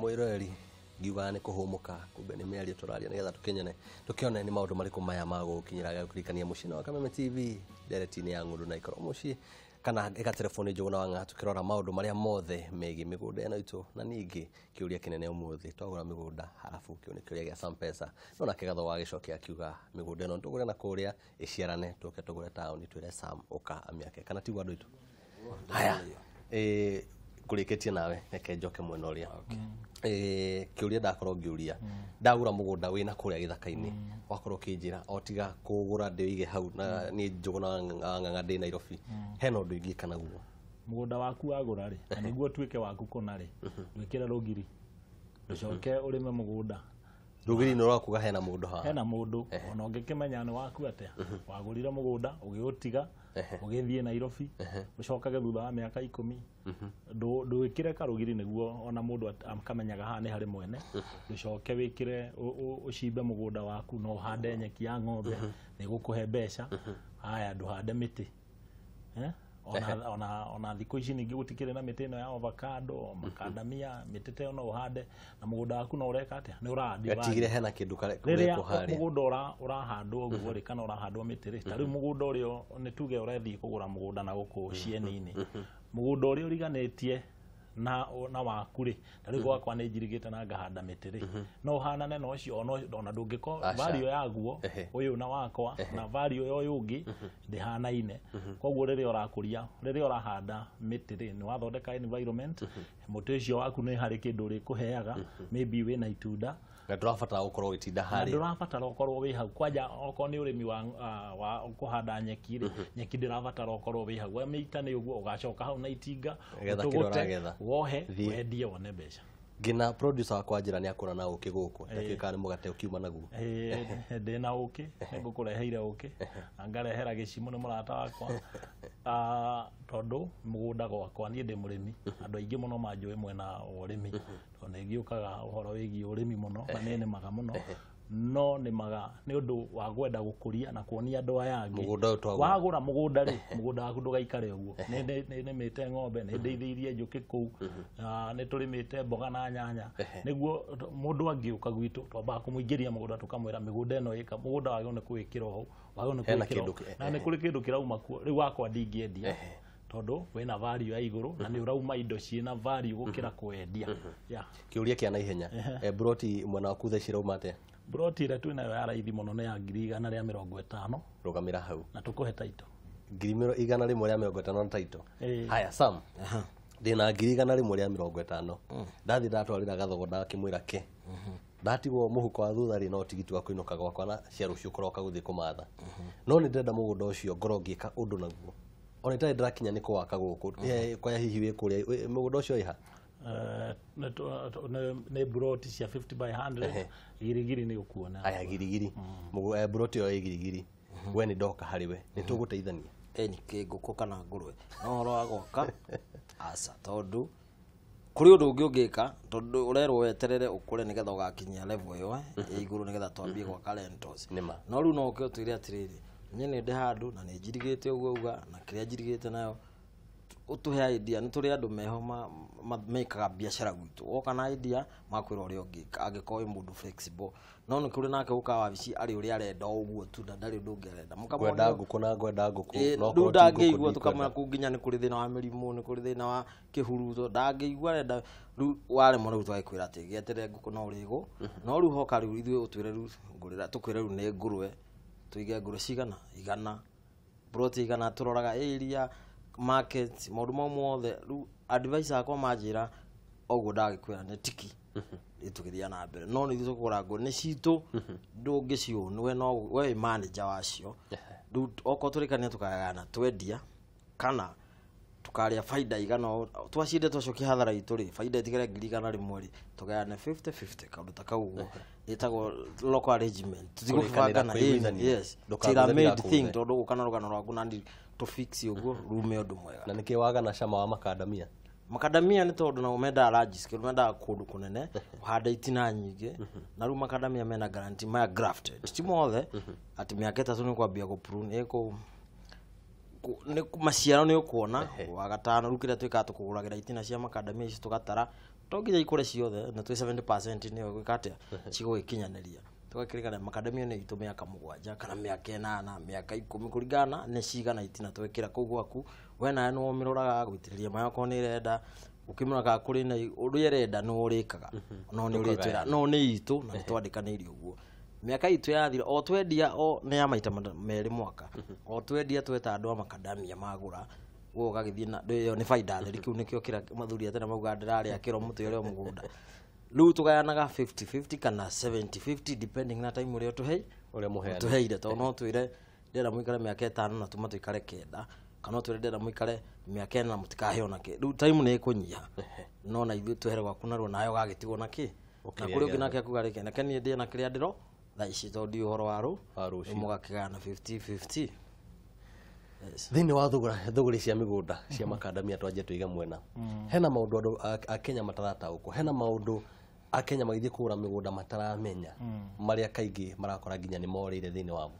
Mwĩroreri ngiugaga nĩ kũhũmũka, kumbe nĩ mĩario tũraria nĩgetha tũkĩnyone tũkĩone nĩ maũndũ marĩkũ maya magũkinyĩra. Gũkũririkania mũciĩ wa Kameme TV, ndereti-inĩ ya ng'ũndũ na ikorwo mũciĩ kana ĩgateleboni Njũgũna wa Ng'ang'a, tũkĩrora maũndũ marĩa mothe megiĩ mĩgũnda ĩno itũ, na ningĩ kĩũria kĩnene ũmũthĩ twagũra mĩgũnda, harabu kĩu nĩ kĩũria gĩa Sampesa, no nake Gatho wagĩcokia akiuga mĩgũnda ĩno tũgũre na kũrĩa ĩciarane, tũke tũgũre taũni, twĩre Sam ũka amĩake, kana tiguo andũ aitũ? Haya, ngũrĩkĩtie nawe, reke njoke mwena ũrĩa. Kĩũria ndakorwo ngĩũria, ndagũra mũgũnda wĩna kũrĩa gĩthaka-inĩ, wakorwo ũkĩnjĩra o tiga kũgũra ndĩwĩige hau na niĩ Njũgũna wa Ng'ang'a ndĩ Nairobi, hena ũndũ ingĩka naguo? Mũgũnda waku wagũra rĩ, na nĩguo ũtuĩke waku kũna rĩ, wĩkĩre rũgiri, ndũcoke ũrĩme mũgũnda. Rũgiri nĩ ũrakuga hena mũndũ haha? Hena mũndũ. Ona ũngĩkĩmenya nĩ waku atĩa? Wagũrire mũgũnda, ũgĩũtiga, ũgĩthiĩ Nairobi, ũcokage thutha wa mĩaka 10. Ndwĩkĩre karũgiri nĩguo ona mũndũ akamenyaga haha nĩ harĩ mwene. Ndũcoke wĩkĩre ũcimbe mũgũnda waku na ũhande nyeki ya ng'ombe, nĩ gũkũhe mbeca. Haya, ndũhande mĩtĩ. Ona thikũ ici ningĩ gũtikĩrĩ na mĩtĩ ĩno ya avocado, macadamia, mĩtĩ ta ĩyo no ũhande na mũgũnda waku no ũreka atĩa? Nĩ ũra add value. Gatigire hena kĩndũ Rĩrĩa kũrekwo harĩa. Mũgũnda ũrahandwo ũguo rĩ, kana ũrahandwo mĩtĩ rĩ, ta rĩu mũgũnda ũrĩa nĩ tuge ũrethiĩ kũgũra mũgũnda na gũkũ cieni-inĩ, mũgũnda ũrĩa ũriganĩtie na waku rĩ, ta rĩu gwakwa nĩ njirigĩte na ngahanda mĩtĩ rĩ, no ũhanane na ũcio, ona ndũngĩkorwo Aca. value yaguo ũyũ na wakwa na value ya ũyũ ũngĩ ndĩhanaine. Koguo rĩrĩa ũrakũria, rĩrĩa ũrahanda mĩtĩ rĩ, nĩ wathondeka environment, mũtĩ ũcio waku nĩ harĩ kĩndũ ũrĩkũheaga, maybe wĩna itunda. Na ndũrabatara gũkorwo ũgĩtinda Na harĩa. Ndũrabatara ũkorwo wĩ hau kwanja. Okorwo nĩ ũrĩmi wa kũhanda nyeki rĩ, nyeki ndĩrabatara ũkorwo wĩ hau, wamĩita nĩ ũguo ũgacoka hau na itinga, Getha kĩrĩa ũtũgũte, ũragetha. wohe, Thiĩ. wendie wone mbeca. Ngina producer wakwa njĩra nĩ akũra na ũkĩ gũkũ, ndakĩũĩ kana nĩ mũgate ũkiuma naguo. Ndĩna ũkĩ, nĩngũkũreheire ũkĩ na ngarehera gĩcimũ nĩ mũrata wakwa. Tondũ mũgũnda gwakwa niĩ ndĩ mũrĩmi, andũ aingĩ mũno manjũĩ mwena wa ũrĩmi, tondũ nĩ ngĩũkaga ũhoro wĩgiĩ ũrĩmi mũno na nĩ nĩmaga mũno, no nĩmaga nĩ ũndũ wa kwenda gũkũria na kuonia andũ aya angĩ. Mũgũnda ũyũ twagũra. Wagũra mũgũnda rĩ, mũgũnda waku ndũgaikare ũguo. Nĩ nĩmĩte ng'ombe, nĩ ndĩithĩirie njũkĩ kũu, nĩ tũrĩmĩte mboga na nyanya, nĩguo mũndũ angĩũka gwitũ twambaga kũmũingĩria mũgũnda, tũkamwĩra mĩgũnda ĩno ĩka mũgũnda wagĩrĩirwo nĩ kwĩkĩra ũũ, wagĩrĩirwo nĩ Hena kwĩkĩra kĩndũ ũũ. Na nĩ kũrĩ kĩndũ kĩrauma kuo. Rĩu wakwa ndingĩendia tondũ wĩna value ya igũrũ na nĩ ũrauma indo ciĩna value gũkĩra kwendia. Yeah. Kĩũria kĩa naihenya, broti mwena waku thaa ici irauma atĩa? Broti ĩrĩa twĩnayo ya raithi mũno nĩ ya 150,000. Rũgamĩra hau. Na tũkũhe taito. 150,000 na taito? Ĩĩ. Haya, Sam, ndĩna 150,000, ndathiĩ ndatwarĩra Gathogo, ndakĩmwĩra ke ndatigwo mũhuko wa thutha rĩ, no tigiti wa kũinũka gwakwa na cia rũciũ kũroka gũthiĩ kũmatha, no nĩ ndĩrenda mũgũnda ũcio ngorwo ngĩka ũndũ naguo ona itarĩ ndĩrakinya nĩ kũwaka gũkũ. Kwaya hihi wĩ kũrĩa mũgũnda ũcio ĩha? Nĩ broti cia 50 by 100, Girigiri nĩ ũkuona. Aya, Girigiri. Broti ĩyo ĩ Girigiri, we nĩ ndoka harĩ we, nĩ tũgũteithania? Eni kĩ ngũkũ kana ngũrwe, no ũhoro wa gwaka aca, tondũ kũrĩ ũndũ ũngĩ ũngĩka, tondũ ũrerwo weterere ũkũre nĩgetha ũgakinyia level ĩyo ĩ igũrũ nĩgetha twambie gwaka rentals. Nĩma. No rĩu no ũke ũtwĩre atĩrĩrĩ, niĩ nĩ ndĩ handũ na nĩ njirigĩte ũguo uga na kĩrĩa njirigĩte nayo, ũtũhe idea. Nĩ tũrĩ andũ meho mekaga biacara gwitũ, woka na idea makwĩra ũrĩa ũngĩka angĩkorwo wĩ mũndũ flexible. No nĩ kũrĩ nake ũkaga wabici arĩ ũrĩa arenda o ũguo tu na ndarĩ ũndũ ũngĩ arenda. Ngwenda ngũkũ na ngwenda ngũkũ, no Rĩu korwo ti ngũkũ ndangĩigua. ndikwenda. Tũkamwĩra kũu nginya nĩ kũrĩ thĩna wa mĩrimũ, nĩ kũrĩ thĩna wa kĩhuruto, ndangĩigua, arenda rĩu waremwo. Rĩu twagĩkwĩra atĩ gĩeterere ngũkũ no ũrĩgũ, no rĩu hoka rĩu ithuĩ ũtwĩre rĩu ngũrĩra, tũkwĩre rĩu nĩ ngũrwe, tũige ngũrwe cigana 100, plot 100, tũroraga area, market, maũndũ mau mothe. Rĩu advice akwa manjĩra ũguo ndagĩkwĩra nĩ tiki tũgĩthiĩ na mbere, no nĩ ithuĩ tũkũgũra ngũ nĩ citũ, ndũngĩciũn we, no we wĩ manager wacio. Rĩu okorwo tũrĩkania tũkagayana twendia kana tukarĩa baida igana ũũ, twacinda twacokia hathara itũ rĩ, baida ĩtigare 100,000 rĩ, tũgayane 50-50, kaũndũ ta kau ũguo ĩtagwo local arrangement. Kũrĩkanĩra, Tũtigũbangana. kũiguithania. Yes. Ndũkagũthe, Tailor made ndigakũgũthe. thing, tondũ ũka na rũgano rwaku na tũ fix ũguo rume ũndũ mwega. Na nĩkĩ wagana cama wa makandamia? Makadamia nĩ tondũ nao mendaga large scale, mendaga kũndũ kũnene ũhande itina nyingĩ, na rĩu makadamia mena guarantee maya grafted ti mothe atĩ mĩaka 3 nĩ kwambia gũ prune ĩkũ nĩ maciaro nĩ ũkuona wa gatano. Rĩu kĩrĩa twĩkaga, tũkũgũragĩra itina cia makadamia ici, tũgatara, To nginya ikũre ciothe, na twĩ 70% nĩyo gwĩka atĩa cigũgĩkinyanĩria. Tũgakĩrĩkana makadamia nĩ itũ mĩaka 7 kana mĩaka 8, mĩaka 10 kũringana nĩ cigana itina twekĩra kũu gwaku. We nawe nĩwe ũmĩroraga gũitĩrĩria maĩ okorwo nĩ ĩrenda, ũkĩmĩrora kana kũrĩ na ũrĩa ĩrenda nĩwe ũrĩkaga, no nĩ ũrĩtwĩra no nĩ itũ na nĩ twandĩkanĩire ũguo. Mĩaka itũ yathira o twendia o nĩ ya maita 2 mwaka, o twendia tweta andũ a makadamia magũra, we ũgagĩthiĩ na ĩyo nĩ baida theri. Kĩu nĩkĩo kĩrĩa mathuri a tene maugaga ndĩrarĩa kĩro mũtĩ ũrĩa mũgũnda. Rĩu tũgayanaga 50-50 kana 70-50 depending na time ũrĩa ũrĩa mũheane ũtũheire, tondũ no twĩre ndĩrenda mũikare mĩaka 5 na tuma tũikare 9, kana no twĩre ndĩrenda mũikare mĩaka 4 na mũtikaheo na kĩ. Rĩu time nĩ ĩkũnyiha, no na ithuĩ twehere gwaku narua nawe ũgagĩtigwo na kĩ, na kũrĩ ũngĩ nake akuga rĩke nake niĩ ndĩe na kĩrĩa ndĩro thaa ici tondũ ndiũĩ ũhoro wa rũciũ. Mũgakĩgayana 50-50. Thĩinĩ wa thũgũrĩ cia mĩgũnda cia makadamia twanjie tũige mwena, hena maũndũ andũ a Kenya matarataũkwo, hena maũndũ a Kenya magĩthiĩ kũgũra mĩgũnda mataramenya, marĩa kaingĩ marakora nginya nĩ morĩire thĩinĩ wamo.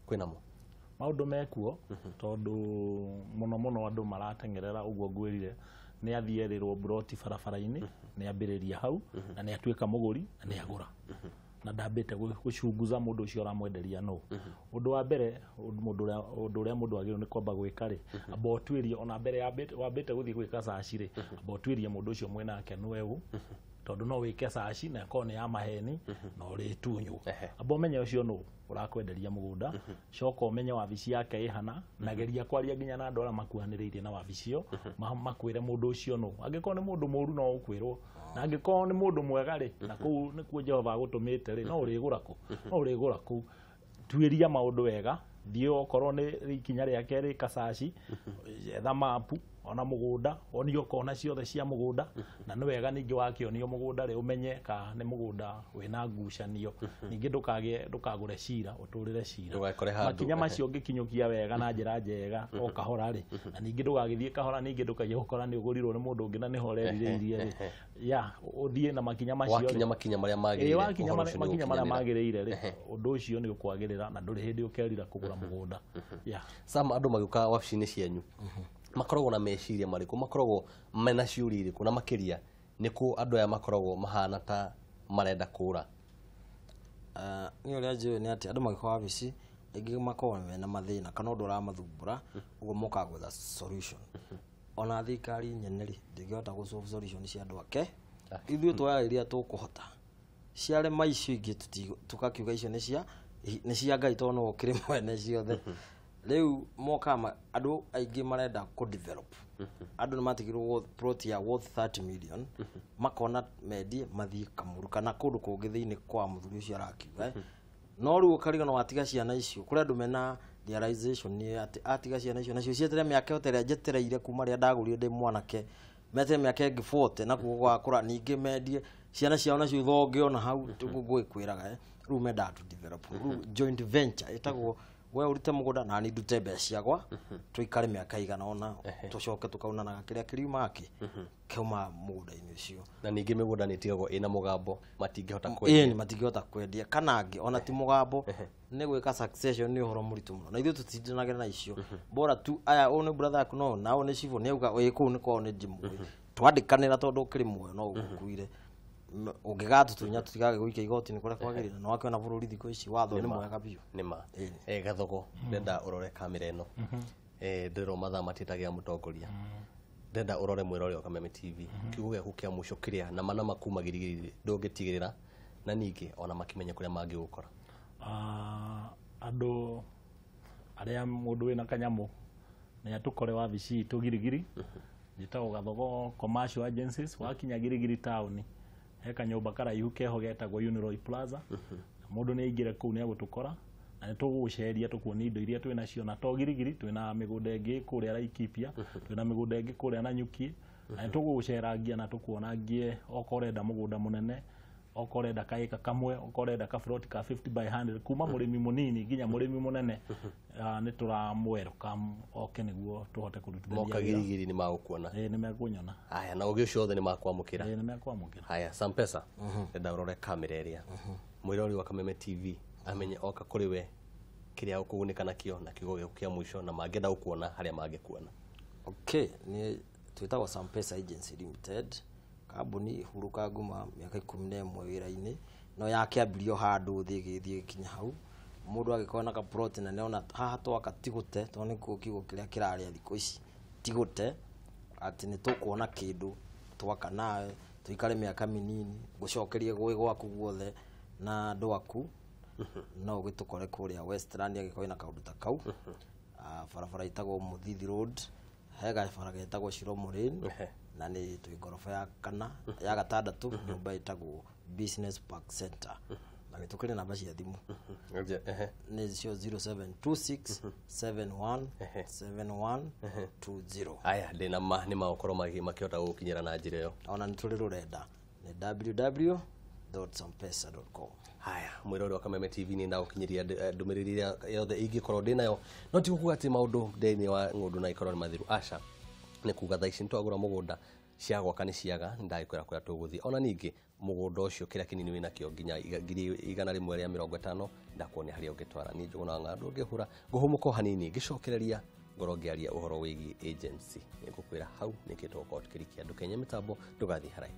Kwĩnamo maũndũ mekuo tondũ mũno mũno andũ marateng'erera ũguo ngwĩrire, nĩ athiĩ erĩrwo broti barabara-inĩ, nĩ ambĩrĩria hau na nĩ atuĩka mũgũri na nĩ agũra, na ndambĩte gũcunguza mũndũ ũcio ũramwenderia nũ. Ũndũ wa mbere, ũndũ ũrĩa mũndũ agĩrĩirwo nĩ kwamba gwĩka rĩ, amba ũtuĩrie ona mbere wambĩte gũthiĩ gwĩka search rĩ, amba ũtuĩrie mũndũ ũcio mwĩnake nĩwe ũ, tondũ no wĩke search na ĩkorwo nĩ ya maheni na ũrĩtunywo. Amba ũmenye ũcio nũ ũrakwenderia mũgũnda, coka ũmenye wabici yake ĩhana, na geria kwaria nginya na andũ arĩa makuhanĩrĩirie na wabici ĩyo, makwĩre mũndũ ũcio nũ. Angĩkorwo nĩ mũndũ mũru no ũkwĩrwo, na angĩkorwo nĩ mũndũ mwega rĩ, na kũu nĩkuo Jehova agũtũmĩte rĩ, no ũrĩgũra kũ, no ũrĩgũra kũu. Tuĩria maũndũ wega, thiĩ okorwo nĩ ikinya rĩa kerĩ kacaci, etha mapu ona mũgũnda, onio kona ciothe cia mũgũnda, na nĩ wega ningĩ wakĩonio mũgũnda rĩ, ũmenye ka nĩ mũgũnda wĩna ngucanio, ningĩ ndũkagũre cira, ũtũrĩre cira. Ndũgakore handũ. Makinya macio ũngĩkinyũkia wega na njĩra njega o kahora rĩ, na ningĩ ndũgagĩthiĩ kahora, ningĩ ndũkaige gũkora nĩ ũgũrirwo nĩ mũndũ ũngĩ na nĩho ũrerirĩirie rĩ, ya ũthiĩ na makinya macio rĩ. Wakinya makinya marĩa magĩrĩire, wakinya ũhoro ũcio nĩ makinya marĩa ũgũkinyanĩra. magĩrĩire rĩ, ũndũ ũcio nĩ ũkwagĩrĩra na ndũrĩ hĩndĩ ũkerira kũgũra mũgũnda. Ya Sam, andũ magĩũka wabici-inĩ cianyu makoragwo na meciria marĩkũ, makoragwo mena ciũria irĩkũ, na makĩria nĩ kũ andũ aya makoragwo mahana ta marenda kũra? Niĩ ũrĩa njũĩ nĩ atĩ andũ magĩkorwo wabici aingĩ makoragwo mena mathĩna kana ũndũ ũramathumbũra, ũguo mokaga gwetha solution. Ona thirikari nyene rĩ, ndĩngĩhota gũ solve solution cia andũ ake, ithuĩ twoyaga iria tũkũhota, ciarema icio ingĩ tũkakiuga icio nĩ cia Ngai tondũ nĩwe ũkĩrĩ mwene ciothe. Rĩu mokaga andũ aingĩ marenda kũ develop, andũ nĩ matigirwo plot ya worth 30 million, makona mendie mathiĩ Kamuru kana kũndũ kũngĩ thĩinĩ kwa mũthuri ũcio arakiuga. No rĩu ũkarigana watiga ciana icio, kũrĩ andũ mena realization nĩ atĩ atiga ciana icio nacio cieterere mĩaka ĩyo ta ĩrĩa njetereire kuma rĩrĩa ndagũrire ndĩ mwanake, meterere mĩaka ĩngĩ 40 nakuo gwakũra, ningĩ mendie ciana ciao nacio ithonge ona hau ngũgĩkwĩraga. Rĩu mendaga to develop, rĩu joint venture ĩtagwo we ũrute mũgũnda na niĩ ndute mbeca ciakwa, tũikare mĩaka igana ũna, tũcoke tũkaunanaga kĩrĩa kĩriumaga kĩ kĩauma mũgũnda-inĩ ũcio. Na ningĩ mĩgũnda nĩ ĩtigagwo ĩna mũgambo, matingĩhota kwendia. Ĩni matingĩhota kwendia, kana angĩ ona ti mũgambo, nĩ gwĩka succession nĩ ũhoro mũritũ mũno, na ithuĩ tũtindanagĩra na icio. Bora tu aya ũyũ nĩ brother yaku no na ũyũ nĩ cibũ nĩ auga ĩ kũu nĩ kwao nĩ njimũĩ, twandĩkanĩra tondũ ũkĩrĩ muoyo no ũgũkuire. Ũngĩgatũtunya tũtigage gũikia igoti-inĩ kũrĩa kwagĩrĩire, na wakĩona bũrũri thikũ ici watho nĩ mwega biũ. Nĩ ma Gathogo, ndĩrenda ũrore kamera ĩno, ndĩrona mathaa matiĩtagĩra mũtongoria, ndĩrenda ũrore mwĩrore wa Kameme TV, kiugo gĩaku kĩa mũico kĩrĩa na mana makuma girigiri ndũngĩtigĩrĩra, na ningĩ ona makĩmenye kũrĩa mangĩgũkora. Andũ arĩa mũndũ wĩna kanyamũ nĩ atũkore wabici itũ Girigiri, njĩtagwo Gathogo Commercial Agencies. Wakinya Girigiri town he kanyũmba karaihu keho getagwo Uniroy Plaza, mũndũ nĩ aingĩre kũu nĩ agũtũkora, na nĩ tũgũgũceria tũkuonie indo iria twĩnacio, na to Girigiri, twĩna mĩgũnda ĩngĩ kũrĩa Laikipia, twĩna mĩgũnda ĩngĩ kũrĩa Nanyuki, na nĩ tũgũgũcerangia na tũkuonangie okorwo ũrenda mũgũnda mũnene, okorwo ũrenda kaĩka kamwe, okorwo ũrenda kaburoti ka 50 by 100, kuma mũrĩmi mũnini nginya mũrĩmi mũnene, nĩ tũramwelcome oke nĩguo tũhote kũrutithania Moka wĩra. Girigiri nĩ magũkuona. Ĩĩ, nĩ mekũnyona. Haya, na ũgĩ ũcio othe nĩ makwamũkĩra. Ĩĩ, nĩ mekwamũkĩra. Haya, Sampesa, ndĩrenda ũrore kamera ĩrĩa mwĩrori wa Kameme TV amenye oka kũrĩ we kĩrĩa ũkũgunĩka nakĩo, na kiugo gĩaku kĩa mũico, na mangĩenda gũkuona harĩa mangĩkuona. Okay, nĩ twĩtagwo Sampesa Agency Limited. Kambuni hurũka nguma mĩaka 11 wĩra-inĩ, no yakĩambirio handũ thĩ ĩgĩthiĩ ĩgĩkinya hau. Mũndũ agĩkorwo na kaploti na nĩona haha twaka ti gũte, tondũ nĩkuo kiugo kĩrĩa kĩrarĩa thikũ ici, ti gũte, atĩ nĩ tũkuona kĩndũ twaka nawe tũikare mĩaka mĩnini ngũcokerie gwĩ gwaku guothe na andũ aku. No ũgĩtũkore kũrĩa Westland angĩkorwo wĩna kaũndũ ta kau. Barabara ĩtagwo Mũthithi Road, he gabara getagwo Shiromo Lane, na nĩ twĩ ngoroba ya kana ya gatandatũ, nyũmba ĩtagwo Business Park Center. Na gĩtũkĩrĩ namba cia thimũ nĩcio 0726 71 71 20. Aya, ndĩna ma nĩ magũkorwo makĩhota gũkinyĩra na njĩra ĩyo. Ona nĩ tũrĩ rũrenda nĩ www.sampesa.com. Haya, mwĩrore wa Kameme TV, nĩ ndagũkinyĩria ndũmĩrĩri ĩrĩa yothe ingĩkorwo ndĩ nayo, no ti kuga atĩ maũndũ thĩinĩ wa ng'ũndũ na ikorwo nĩ mathiru, aca. Nĩ kuga thaa ici nĩ twagũra mũgũnda, cia gwaka nĩ ciaga, nĩ ndagĩkwĩra kũrĩa tũgũthiĩ. Ona ningĩ mũgũnda ũcio kĩrĩa kĩnini wĩnakĩo nginya 150,000, ndakuonia harĩa ũngĩtwara. Niĩ Njũgũna wa Ng'andu ngĩhũra ngũhũmũka o hanini, ngĩcokereria ngorwo ngĩaria ũhoro wĩgiĩ agency. Nĩ ngũkwĩra hau nĩkĩ tũgũkorwo tũkĩrikia. Ndũkenye mĩtambo, ndũgathiĩ haraihu.